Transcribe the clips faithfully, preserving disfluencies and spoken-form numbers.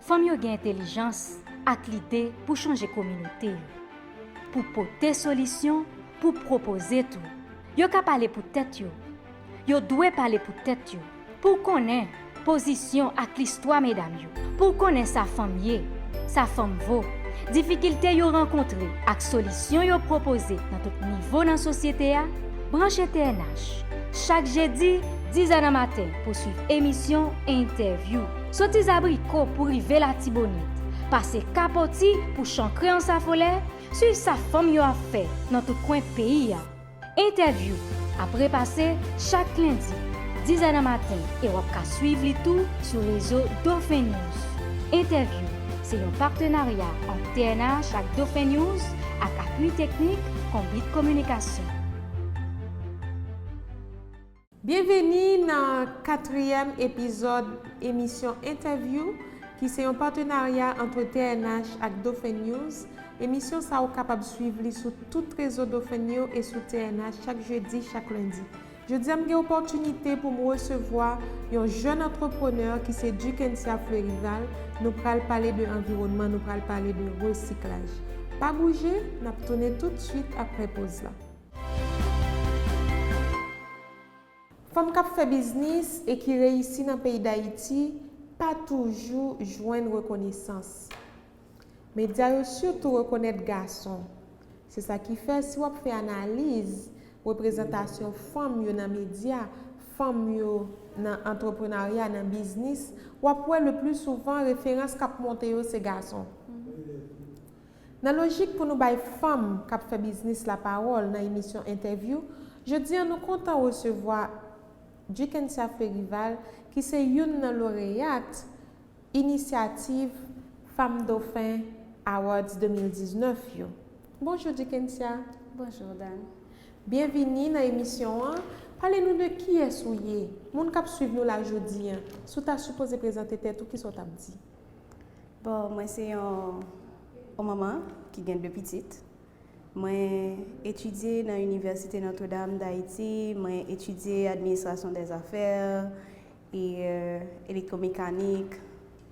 Fanm yo gen entèlijans ak lide pou chanje kominote yo, pou pote solisyon, pou pwopoze tou. Yo ka pale pou tèt yo. Yo dwe pale pou tèt yo. Pou w konnen pozisyon ak listwa medam yo. Pou w konnen sa fanm ye, sa fanm vo, difikilte yo rankontre ak solisyon yo pwopoze nan tout nivo nan sosyete a, branche T N H. Chak jedi, dizè nan maten pou swiv emisyon Entèvyou. Soti Zabriko pou rive Latibonit, pase Kapoti pou chankre Ansafolè, swiv sa fanm yo ap fè nan tout kwen peyi a. Entèvyou ap repase chak lendi, dizè nan maten, e w ap ka swiv li tou sou rezo Dauphin News. Entèvyou se yon patenarya ant T N H ak Dauphin News ak apui teknik Konbit Kominikasyon. Byenveni nan katriyèm epizòd emisyon Entèvyou, ki se yon patenarya ant T N H ak Dauphin News. Emisyon sa a ou kapab swiv li sou tout rezo Dauphin yo e sou T N H chak jedi, chak lendi. Jodi a, m gen opòtinite pou m resevwa yon jèn antreprenè ki se Dukensia Fleurival. Nou pral pale de anviwònman, nou pral pale de resiklaj. Pa bouje, n ap tounen tout swit apre poz la. Fanm k ap fè biznis e ki reyisi nan peyi Dayiti pa toujou jwenn rekonesans. Medya yo sitou rekonèt gason. Se sa ki fè, si w ap fè analiz reprezantasyon fanm yo nan medya, fanm yo nan antreprenarya, nan biznis, w ap wè le pli souvan referans k ap monte yo se gason. Nan lojik pou nou bay fanm k ap fè biznis lapawòl nan emisyon Entèvyou, jodi a nou kontan resevwa Dukensia Fleurival, ki se youn nan loreyat inisyativ Fanm Dofen Awards de mil diznèf yo. Bonjou Dukensia. Bonjou Dan. Byenvini nan emisyon an. Pale nou de kiyès ou ye. Moun k ap swiv nou la jodi a, si w ta sipoze prezante tèt ou, kisa w t ap di? Bon, mwen se yon, yon manman ki gen de pitit. Mwen etidye nan Inivèsite Notre Dame d'Haïti, mwen etidye administration des affaires e, euh, électromecanique.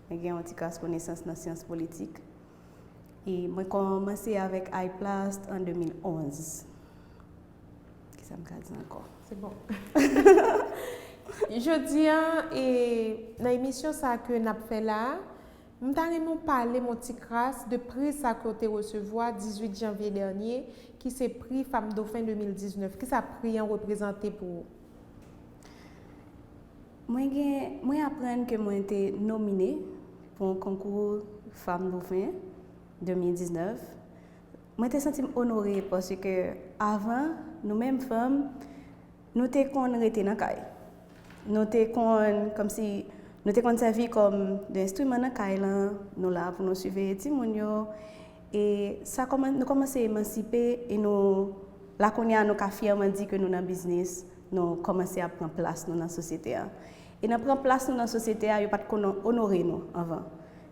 Mwen gen yon ti kras konesans nan syans politik. E mwen kòmanse avèk iPlast an de mil onz. Kisa m ka di ankò? Se bon. Jodi a, e, nan emisyon sa a ke n ap fè la a, m ta renmen w pale m yon ti kras de pri sa ke w te resevwa dizuit janvye dènye, ki se pri Fanm Dofen de mil diznèf. Kisa pri an reprezante pou ou? Mwen gen, mwen aprann ke mwen te nomine pou yon konkou Fanm Dofen de mil diznèf. Mwen te santi m onore paske avan, nou menm fanm, nou te konn rete nan kay. Nou te konn, kòmsi, nou te konn sèvi kòm de enstriman nan kay lan, nou la pou nou siveye timoun yo. E sa kòman, nou kòmanse emansipe e nou, la kounye a nou ka fyèman di ke nou nan biznis, nou kòmanse ap pran plas nou nan sosyete a. E nan pran plas nou nan sosyete a, yo pa t konn onore nou anvan.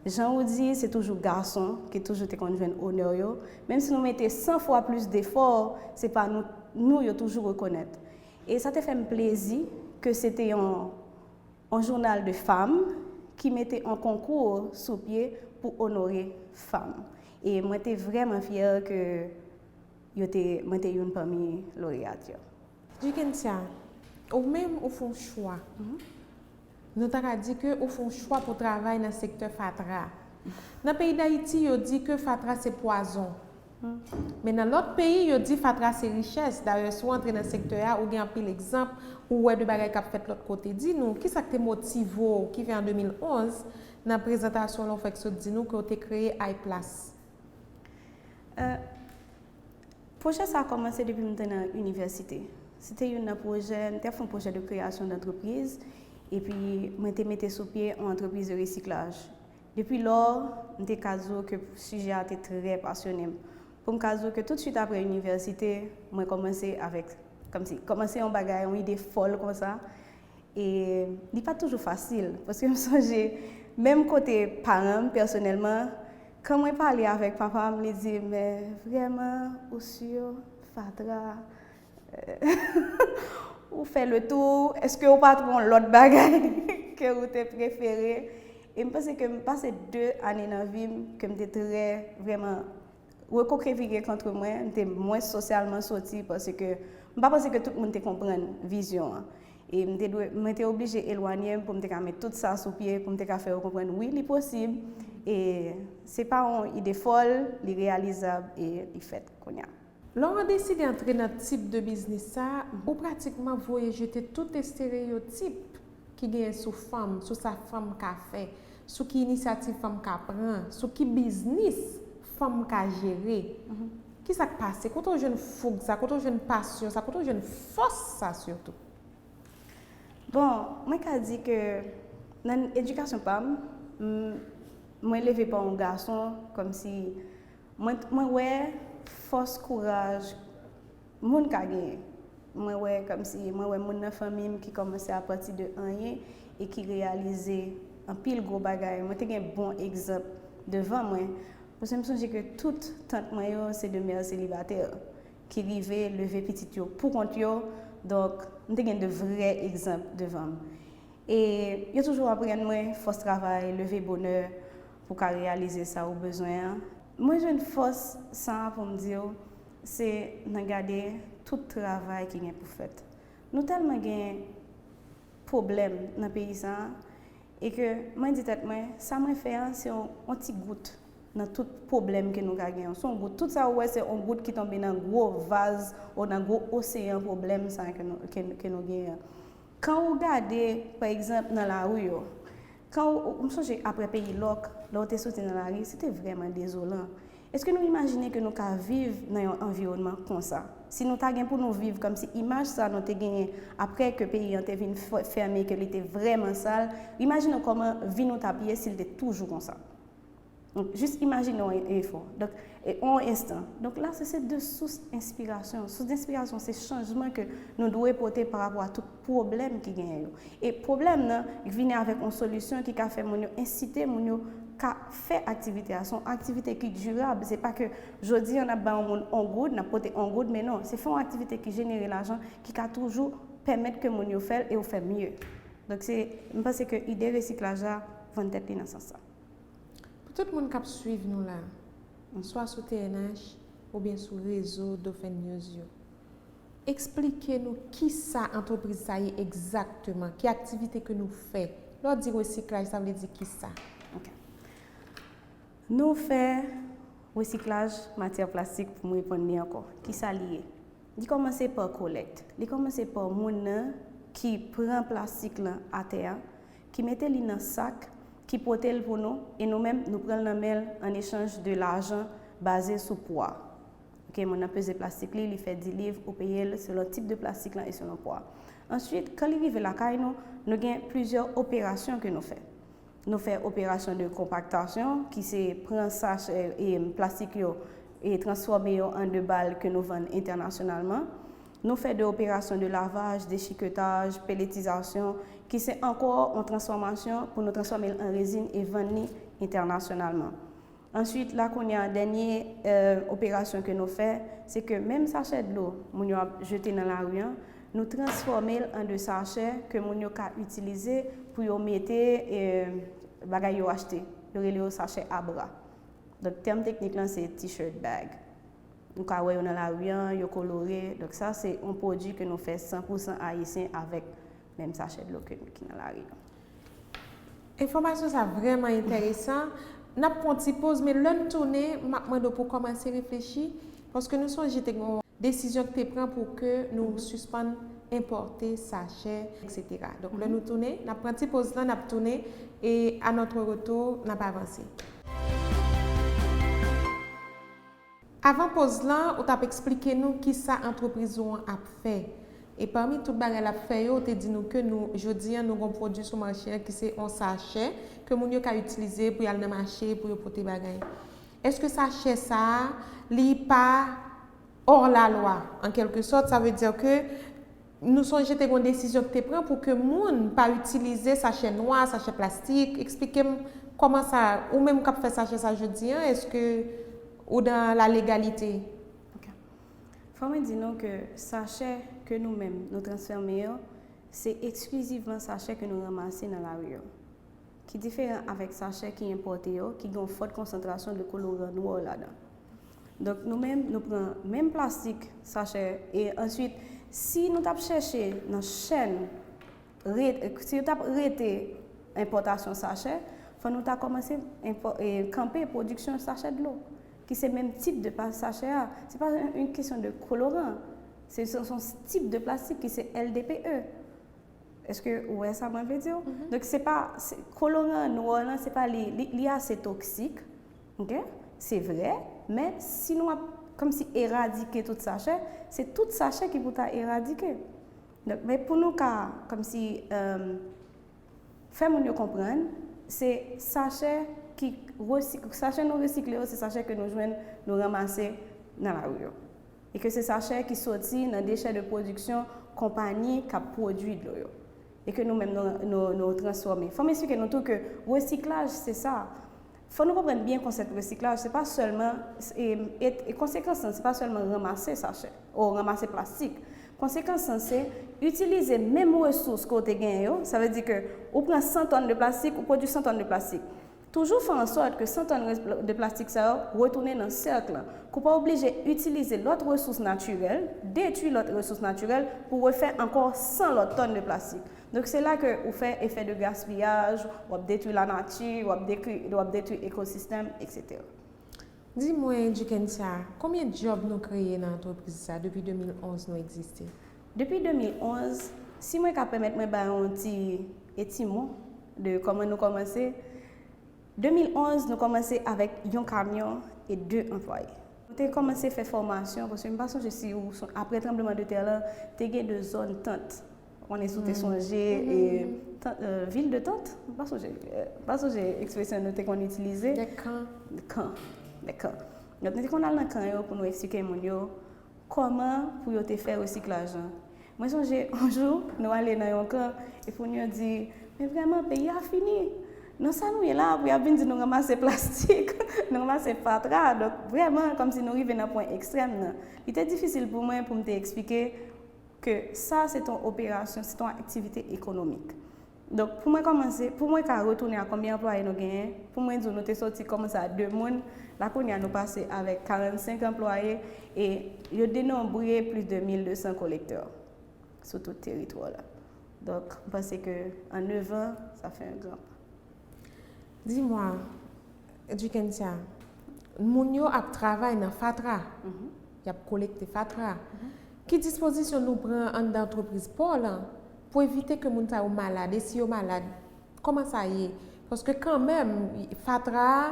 Jan ou di, se toujou gason ki toujou te konn jwenn onè yo. Menm si nou mete san fwa plis defò, se pa nou, nou yo toujou rekonèt. E sa te fè m plezi ke se te yon, yon jounal de fanm ki mete yon konkou sou pye pou onore fanm. E mwen te vrèman fyè ke yo te, mwen te youn pami loreyat yo. Dukensia, ou menm ou fè yon chwa. Mhm. Nou ta ka di ke ou fè yon chwa pou travay nan sektè fatra. Nan peyi Dayiti, yo di ke fatra se pwazon. Mhm. Men nan lòt peyi, yo di fatra se richès. Dayè, si w antre nan sektè a, ou gen anpil egzanp, ou wè de bagay k ap fèt lòt kote. Di nou, kisa k te motive w, ki fè an de mil onz, nan prezantasyon w la, w fèk sot di nou ke w te kreye iPlast? Euh, Pwojè sa a kòmanse depi m te nan inivèsite. Se te youn nan pwojè, m te ap fè yon pwojè de kreyasyon dantrepriz, epi mwen te mete sou pye yon antrepriz de resiklaj. Depi lò, m te ka di w ke sijè a te trè pasyone m. Pou m ka di w ke toutswit apre inivèsite, mwen kòmanse avèk, kòmsi, kòmanse yon bagay, yon ide fòl konsa. E li pa t toujou fasil, paske m sonje, menm kote paran m, pèsonèlman, kan mwen pale avèk papa m, li di, "Men vrèman, ou si fatra, ou fè le tou, èske ou pa t wè yon lòt bagay ke ou te prefere?" E m panse ke m pase de ane nan vi m ke m te trè, vrèman, rekwokevire kont mwen, m te mwens sosyalman soti, paske m pa panse ke tout moun te konprann vizyon an. E m te dwe, mwen te oblije elwanye m pou m te ka met tout sa sou pye, pou m te ka fè yo konprann, wi, li posib. E se pa yon ide fòl, li reyalizab e li fèt kounye a. Lè w deside antre nan tip de biznis sa a, ou pratikman voye jete tout estereyotip ki genyen sou fanm, sou sa fanm ka fè, sou ki inisyativ fanm ka pran, sou ki biznis fanm ka jere. Ki sa k pase? Kote w jwenn foug sa? Kote w jwenn pasyon sa? Kote w jwenn fòs sa sitou? Bon, mwen ka di ke nan edikasyon pa m, m, mwen leve pa yon gason, kòmsi mwen, mwen wè fòs, kouraj moun ka genyen. Mwen wè kòmsi, mwen wè moun nan fanmi m ki kòmanse apati de anyen e ki reyalize anpil gwo bagay. Mwen te gen bon egzanp devan mwen, paske m sonje ke tout tant mwen yo se de mè selibatè ki rive leve pitit yo pou kont yo. Donk, m te gen de vrè egzanp devan m. E yo toujou aprann mwen fòs travay, leve bonè pou w ka reyalize sa ou bezwen an. Mwen jwenn fòs sa a pou m di w, se nan gade tout travay ki gen pou fèt. Nou tèlman gen pwoblèm nan peyi sa a, e ke mwen di tèt mwen, sa mwen fè an, se yon, yon ti gout nan tout pwoblèm ke nou ka gen an. Se yon gout. Tout sa ou wè, se yon gout ki tonbe nan gwo vaz ou nan gwo oseyan pwoblèm sa a ke nou, ke, ke nou gen an. Kan ou gade, pa egzanp, nan lari yo, kan ou, m sonje apre peyi lòk, lè w te soti nan lari, se te vrèman dezolan. Èske nou imajine ke nou ka viv nan yon anviwònman konsa? Si nou ta gen pou nou viv kòmsi imaj sa nou te genyen apre ke peyi an te vin fè-, fèmen, ke li te vrèman sal, imajine w kòman vi nou t ap ye si l te toujou konsa. Donk, jis imajine w efò. Donk, e, yon enstan. Donk, la, se, se de sous enspirasyon. Sous enspirasyon, se chanjman ke nou dwe pote pa rapò a tout pwoblèm ki genyen yo. E pwoblèm nan vini avèk yon solisyon ki ka fè moun yo ensite moun yo ka fè aktivite a. Se yon aktivite ki dirab. Se pa ke jodi an n ap ba yon moun yon goud, n ap pote yon goud, men non, se fè yon aktivite ki jenere lajan, ki ka toujou pèmèt ke moun yo fè l e yo fè mye. Donk, se, m panse ke ide resiklaj la vann tèt li nan sans sa. Pou tout moun k ap swiv nou la, swa sou T N H oubyen sou rezo Dauphin News yo, eksplike nou kisa antrepriz sa ye egzakteman, ki aktivite ke nou fè. Lè w di resiklaj, sa vle di kisa? Ok. Nou fè resiklaj matyè plastik pou m reponn li ankò. Kisa li ye? Li kòmanse pa kolèkt. Li kòmanse pa moun nan ki pran plastik lan atè a, ki mete li nan sak, ki pote l pou nou, e nou menm, nou pran l nan men l an echanj de lajan baze sou pwa. Ok, moun nan peze plastik li, li fè dis liv, ou peye l selon tip de plastik lan e selon pwa. Answit, kan li rive lakay nou, nou gen plizyè operasyon ke nou fè. Nou fè operasyon de konpaktasyon, ki se pran sachè, e, plastik yo e transfòme yo an de bal ke nou vann entènasyonalman. Nou fè de operasyon de lavaj, dechiketaj, peletizasyon, ki se ankò yon transfòmasyon pou nou transfòme l an rezin e vann li entènasyonalman. Answit, la kounye a, dènye, e, operasyon ke nou fè, se ke menm sachè dlo moun yo ap jete nan lari an, nou transfòme l an de sachè ke moun yo ka itilize pou yo mete, e, bagay yo achte. Yo rele yo sachè abra. Donk, tèm teknik lan, se t-shirt bag. Nou ka wè yo nan lari an, yo kolore. Donk, sa, se yon pwodui ke nou fè san pou san ayisyen avèk menm sachè dlo ke, ki nan lari an. Enfòmasyon sa vrèman enteresan. N ap pran ti poz, men lè n tounen, m ap mande w pou w kòmanse reflechi, paske nou sonje te gen yon desizyon ki te pran pou ke nou sispann enpòte sachè, et cetera. Donk, lè nou tounen, n ap pran ti poz lan, n ap tounen, e à notre retour, n ap avanse. Avan poz lan, ou t ap eksplike nou kisa antrepriz ou an ap fè. E pami tout bagay l ap fè yo, ou te di nou ke nou, jodi an, nou gon pwodui sou mache an ki se yon sachè ke moun yo ka itilize pou y al nan mache, pou yo pote bagay. Èske sachè sa a, li pa hors la loi, en quelque sorte? Sa vle di ke nou sonje te gon desizyon ki te pran pou ke moun pa itilize sachè nwa, sachè plastik. Eksplike m kòman sa, ou menm k ap fè sachè sa jodi an, èske ou dans la légalité? Ok. Fò mwen di nou ke sachè ke nou menm nou transfòme yo, se eksklizivman sachè ke nou ranmase nan lari yo. ki diferan avèk sachè ki enpòte yo, ki gen yon fòt konsantrasyon de koloran nwè ladan. Donk, nou menm, nou pran menm plastik sachè, e answit, si nou t ap chèche nan chèn, re- si nou t ap rete enpòtasyon sachè, fò nou ta kòmanse enpò- e, kanpe pwodiksyon sachè dlo, ki se menm tip de pa- sachè a. Se pa yon kesyon de koloran. Se se- se yon tip de plastik ki se L D P E. Èske ou wè sa mwen vle di w? Donk, se pa, se, koloran nwè lan, se pa li, li, li ase toksik, ok? Se vre, men si nou ap kòmsi eradike tout sachè, se tout sachè ki pou ta eradike. Donk, men pou nou ka, kòmsi, euh, fè moun yo konprann, se sachè ki resik- sachè nou resikle yo, se sachè ke nou jwenn, nou ranmase nan lari yo. E ke se sachè ki soti nan dechè de pwodiksyon konpayi k ap pwodui dlo yo. E ke nou menm nou, nou, nou transfòme. Fò m eksplike nou tou ke resiklaj, se sa. Fò nou konprann byen konsèp resiklaj, se pa sèlman, e, e, e konsekans lan, se pa sèlman ranmase sachè, o ranmase plastik. Konsekans lan, se itilize menm resous ke w te genyen yo, sa vle di ke ou pran san tòn de plastik, ou pwodui san tòn de plastik. Toujou fè an sòt ke san tòn de plastik sa yo retounen nan sèk lan, ke w pa oblije itilize lòt resous natirèl, detwi lòt resous natirèl pou refè ankò san lòt tòn de plastik. Donk, se la ke ou fè efè de gaspiyaj, w ap detwi lanati, w ap detwi, w ap detwi ekosistèm, etsetera. Di mwen, Dukensia, konbyen djòb nou kreye nan antrepriz sa depi de mil onz nou egziste? Depi de mil onz, si mwen ka pèmèt mwen bay yon ti, e ti mo de kòman nou kòmanse, de mil onz, nou kòmanse avèk yon kamyon e de anplwaye. Nou te kòmanse fè fòmasyon, paske m pa sonje si ou son- apre tranblemanntè lan, te gen de zòn tant. Ou konnen si w te sonje, e, tan- e, vil de tant? M pa sonje, e, m pa sonje ekspresyon nou te konn itilize. De kan. De kan. De kan. Donk, nou te konn al nan kan yo pou nou eksplike moun yo kòman pou yo te fè resiklaj lan. Mwen sonje, yon jou, nou ale nan yon kan, epi moun yo di, men vrèman, peyi a fini. Nan sa nou ye la, pou y ap vin di nou ranmase plastik, nou ranmase fatra. Donk, vrèman, kòmsi nou rive nan pwen ekstrèm nan. Li te difisil pou mwen pou m te eksplike ke sa, se t on operasyon, se t on aktivite ekonomik. Donk, pou mwen kòmanse, pou mwen ka retounen a konbyen anplwaye nou genyen, pou mwen di w, nou te soti kòmanse a de moun, la kounye a nou pase avèk karannsenk anplwaye, e yo denonbre plis de mil de san kolektè sou tout teritwa la. Donk, m panse ke an nevan, sa fè yon gran pa. Di mwa, Dukensia, moun yo ap travay nan fatra, y ap kolekte fatra. Ki dispozisyon nou pran anndan antrepriz pa w lan pou evite ke moun sa yo malad? E si yo malad, kòman sa ye? Paske kanmenm, fatra a,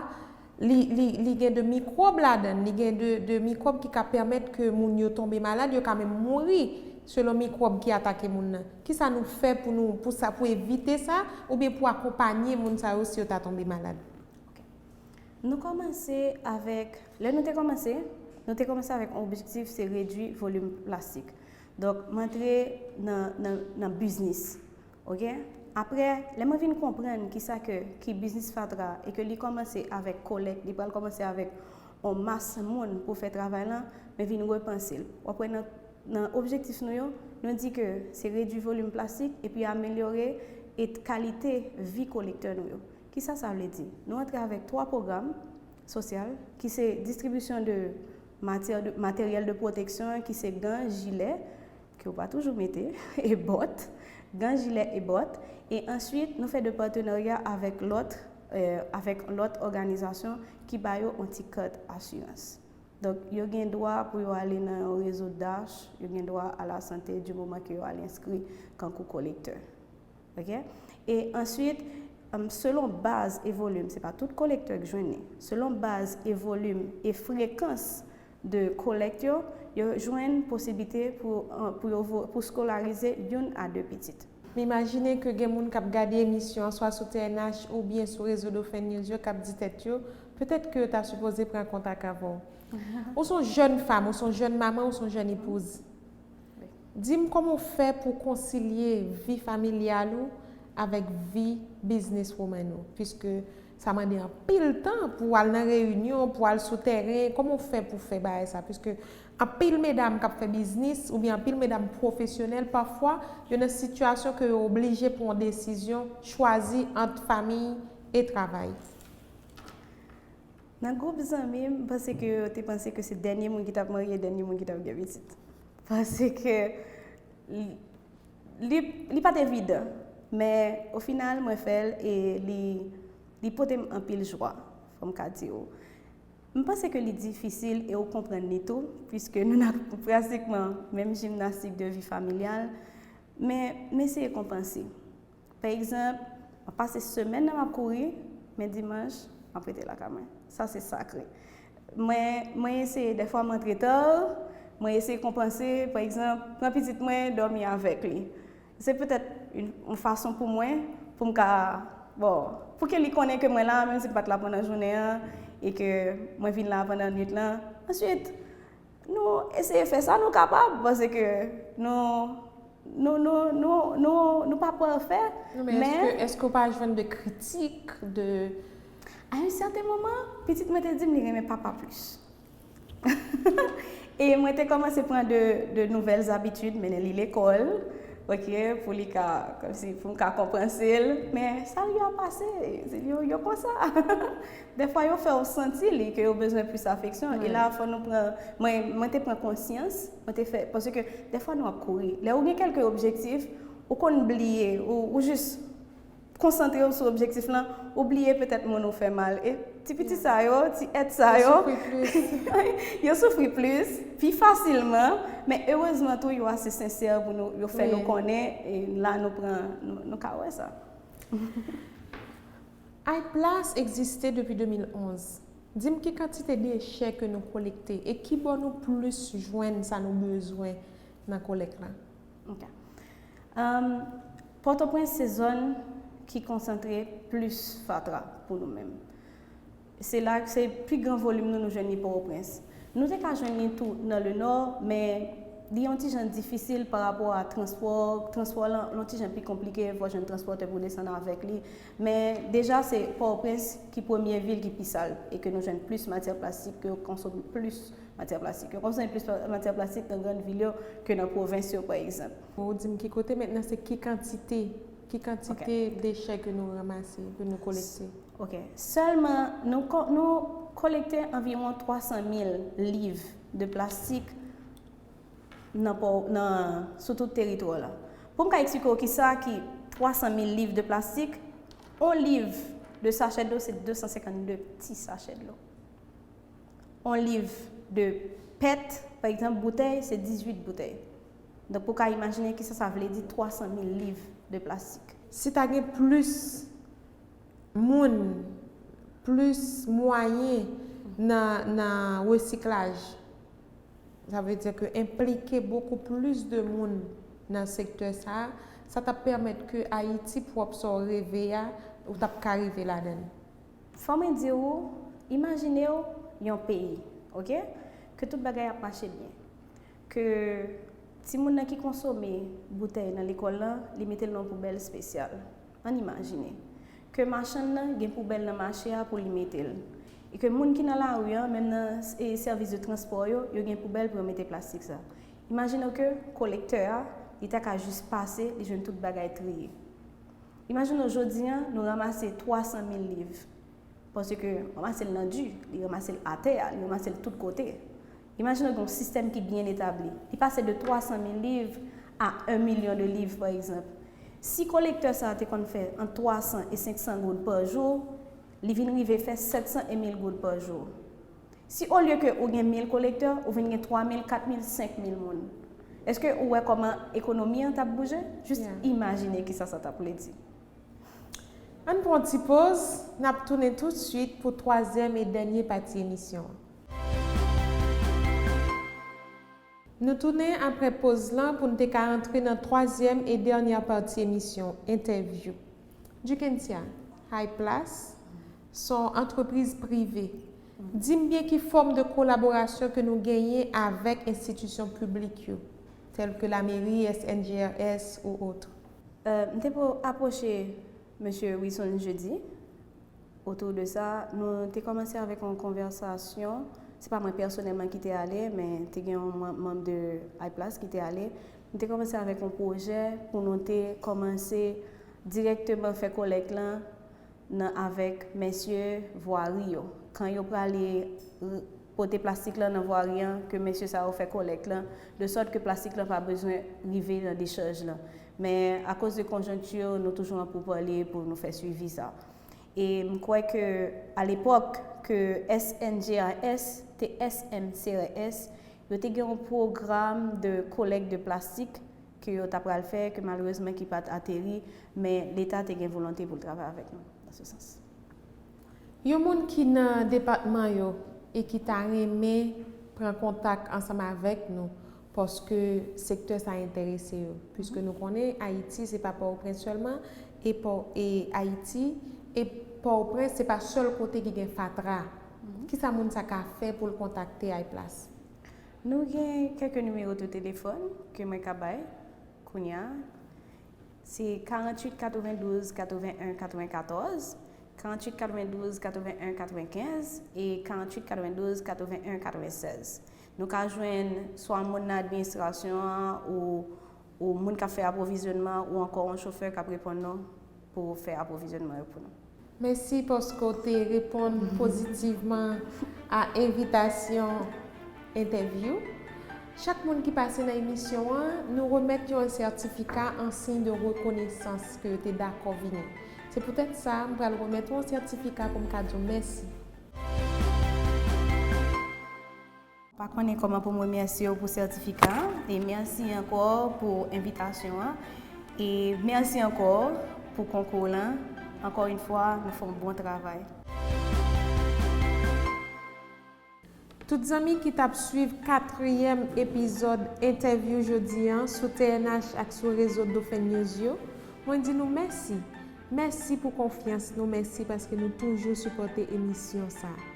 li, li, li gen de mikwòb ladan l, li gen de, de mikwòb ki ka pèmèt ke moun yo tonbe malad, yo ka menm mouri selon mikwòb ki atake moun nan. Kisa nou fè pou nou, pou sa, pou evite sa, oubyen pou akonpanye moun sa yo si yo ta tonbe malad? Ok. Nou kòmanse avèk, lè nou te kòmanse, nou te kòmanse avèk yon objektif, se redui volim plastik. Donk, m antre nan, nan, nan biznis. Ok? Apre, lè mwen vin konprann kisa ke, ki biznis fatra e ke li kòmanse avèk kolèk, li pral kòmanse avèk yon mas moun pou fè travay lan, mwen vin repanse l. W ap wè nan, nan objektif nou yo, nou di ke se redui volim plastik epi amelyore e kalite vi kolektè nou yo. Kisa sa vle di? Nou antre avèk twa pwogram sosyal ki se distribisyon de matyè-, de materyèl de pwoteksyon ki se gan, jilè, ke w pa toujou mete, e bòt, gan, jilè e bòt. E answit, nou fè de patenarya avèk lòt, eh, avèk lòt òganizasyon ki ba yo yon ti kat asirans. Donk, yo gen dwa pou yo ale nan yon rezo dach, yo gen dwa a la sante di moman ke yo al enskri kankou kolektè. Ok? E answit, em, selon baz e volim, se pa tout kolektè k jwenn li. Selon baz e volim e frekans de kolèkt yo, yo jwenn posiblite pou, eh, pou yo vo- pou skolarize youn a de pitit. M imajine ke gen moun k ap gade emisyon an, swa sou T N H oubyen sou rezo Dauphin News yo, k ap di tèt yo, petèt ke yo ta sipoze pran kontak avè w. Ou se yon jèn fanm, ou se yon jèn manman, ou se yon jèn epouz. Di m kòman w fè pou w konsilye vi familyal ou avèk vi bizniswoman ou, piske sa mande anpil tan pou w al nan reyinyon, pou w al sou tèren. Kòman w fè pou w fè bagay sa? Piske Anpil medam k ap fè biznis oubyen anpil medam pwofesyonèl, pafwa, yo nan sitiyasyon ke yo oblije pran yon desizyon, chwazi ant fanmi e travay. Nan gwoup zanmi m, m panse ke yo te panse ke se dènye moun ki t ap marye, dènye moun ki t ap gen pitit. Paske li, li, li pa t evidan, men ofinal, mwen fè l e li, li pote m anpil jwa, fò m ka di w. M panse ke li difisil e ou konprann li tou, piske nou nan pratikman menm jimnastik de vi familyal, men m eseye konpanse. Pa egzanp, m ap pase semèn nan m ap kouri, men dimanch, m ap rete lakay mwen. Sa se sakre. Mwen, mwen eseye, dèfwa m antre ta, mwen eseye konpanse, pa egzanp, pran pitit mwen, dòmi avèk li. Se petèt yon, yon fason pou mwen, pou m ka, bon, pou ke li konnen ke mwen la, menm si m pa t la pandan jounen an, e ke mwen vin la pandan nwit lan. Answit, nou eseye fè sa nou kapab, paske nou, nou, nou, nou, nou, nou pa pafè, Non, men men èske, èske w pa jwenn de kritik, de A yon sèten moman, pitit mwen te di m li renmen papa plis. E mwen te kòmanse pran de, de nouvèl zabitid, mennen li lekòl, ok, pou li ka, kòmsi, pou m ka konpanse l. Men sa l yo ap pase, yo, yo konsa. Dèfwa, yo fè w santi li ke yo bezwen plis afeksyon. E la, fò nou pran, mwen, mwen te pran konsyans, mwen te fè, paske dèfwa nou ap kouri. Lè ou gen kèlke objektif, ou konn bliye, ou, ou jis konsantre w sou objektif lan, ou bliye petèt moun ou fè mal. E ti pitit sa yo, ti èt sa yo, yo soufri plis, pi fasilman, men erezman tou, yo ase sensè pou nou, yo fè nou konnen, e la nou pran, nou, nou ka wè sa. iPlus egziste depi de mil onz. Di m ki kantite dechè ke nou kolekte e ki bò nou plis jwenn sa nou bezwen nan kolèk la? Ok. Um, Pòtoprens se zòn ki konsantre plis fatra pou nou menm. Se la, se pi gran volim nou, nou jwenn li Pòtoprens. Nou te ka jwenn li tou nan le nò, men li yon ti jan difisil pa rapò a transpò, transpò lan yon ti jan pi konplike, fò jwenn transpòtè pou desann avèk li. Men deja se Pòtoprens ki premye vil ki pi sal e ke nou jwenn plis matyè plastik, ke yo konsome plis matyè plastik. Yo konsome plis matyè plastik nan grann vil yo ke nan pwovens yo, pa egzanp. Ou di m ki kote, mentnan se ki kantite, ki kantite dechè ke nou ranmase, ke nou kolekte? Ok. Sèlman, nou, nou kolekte anviwon twa san mil liv de plastik nan, nan, sou tout teritwa la. Pou m ka eksplike w kisa ki twa san mil liv de plastik, yon liv de sachè dlo se de san senkannde ti sachè dlo. Yon liv de pèt, pa egzanp, boutèy, se dizuit boutèy. Donk, pou w ka imajine kisa sa vle di twa san mil liv de plastik. Si ta gen plis moun, plis mwayen nan, nan resiklaj, sa vle di ke enplike bokou plis de moun nan sektè sa a, sa t ap pèmèt ke Ayiti pwòp sa w reve a, ou t ap ka rive ladan l. Fò mwen di w, imajine w yon peyi, ok, ke tout bagay ap mache byen, ke timoun nan ki konsome boutèy nan lekòl lan, li mete l nan yon poubèl espesyal. Ann imajine ke machann nan gen poubèl nan mache a pou li mete l, e ke moun ki nan lari an, menm nan sèvis de transpò yo, yo gen poubèl pou yo mete plastik sa. Imajine w ke kolektè a, li ta ka jis pase, li jwenn tout bagay triye. Imajine w jodi an, nou ranmase twa san mil liv. Paske ranmase l nan di, li ranmase l atè a, li ranmase l tout kote. Imajine w gen yon sistèm ki byen etabli. Li pase de twa san mil liv a en milyon de liv, pa egzanp. Si kolektè sa a te konn fè ant twa san e senk san goud pa jou, li vin rive fè sèt san e mil goud pa jou. Si olye ke ou gen mil kolektè, ou vin gen twa mil, kat mil, senk mil moun. Èske ou wè kòman ekonomi an t ap bouje? Jis imajine kisa sa t ap vle di. Ann pran yon ti poz, n ap tounen toutswit pou twazyèm e dènye pati emisyon an. Nou tounen apre poz lan pou n te ka antre nan twazyèm e dènyè pati emisyon, entèvyou. Jukensia, High Plus se yon antrepriz prive. Di m byen ki fòm de kolaborasyon ke nou genyen avèk enstitisyon piblik yo, tèl ke lameri, S N G R S ou otre. M te apwoche mesye Wilson Jeudi. Otou de sa, nou te kòmanse avèk yon konvèsasyon. Se pa mwen pèsonèlman ki te ale, men te gen yon manm de iPlus ki te ale. Nou te kòmanse avèk yon pwojè pou nou te kòmanse dirèkteman fè kòlèk lan nan avèk mesye vwari yo. Kan yo prale pote plastik lan nan vwari an, ke mesye sa yo fè kòlèk lan, de sòt ke plastik lan pa bezwen rive nan dechaj lan. Men akoz de konjonkti, nou toujou an poupale pou nou fè swivi sa. E m kwè ke alepòk ke S N G R S te S M C R S, yo te gen yon pwogram de kòlèk de plastik ke yo ta pral fè, ke malerezman ki pa t ateri, men Leta te gen volonte pou l travay avèk nou nan se sans. Yon moun ki nan depatman yo e ki ta renmen pran kontak ansanm avèk nou, paske sektè sa enterese yo, piske nou konnen Ayiti se pa Pòtoprens sèlman, e Pò e Ayiti e Pòtoprens se pa sèl kote ki gen fatra. Kisa moun sa ka fè pou l kontakte iPlus? Nou gen kèk nimewo de telefòn ke mwen ka bay kounye a. Se karanntuit katrevendouz katreven en katrevenkatòz, karanntuit katrevendouz katreven en katrevenkenz e karanntuit katrevendouz katreven en katrevensèz. Nou ka jwenn swa moun nan administrasyon an ou, ou moun k ap fè apwovizyònman ou ankò yon chofè k ap reponn nou pou fè apwovizyònman yo pou nou. Mèsi paske w te reponn pozitivman a envitasyon entèvyou. Chak moun ki pase nan emisyon an, nou remèt yo yon sètifika an siy de rekonesans ke yo te dakò vini. Se poutèt sa, m pral remèt ou yon sètifika pou m ka di w mèsi. Pa konnen kòman pou m remèsye w pou sètifika an, e mèsi ankò pou envitasyon an, e mèsi ankò pou konkou lan. Ankò yon fwa, nou fè yon bon travay. Tout zanmi ki t ap swiv katriyèm epizòd entèvyou jodi an sou T N H ak sou rezo Dauphin News yo, mwen di nou mèsi. Mèsi pou konfyans nou, mèsi paske nou toujou sipòte emisyon sa a.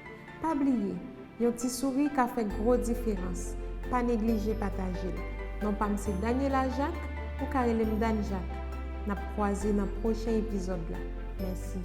Pa bliye, yon ti souri ka fè gwo diferans. Pa neglije pataje l. Non pa m se Daniela Jacques, ou ka rele m Dany Jacques. N ap kwaze nan pwochen epizòd la. Mèsi.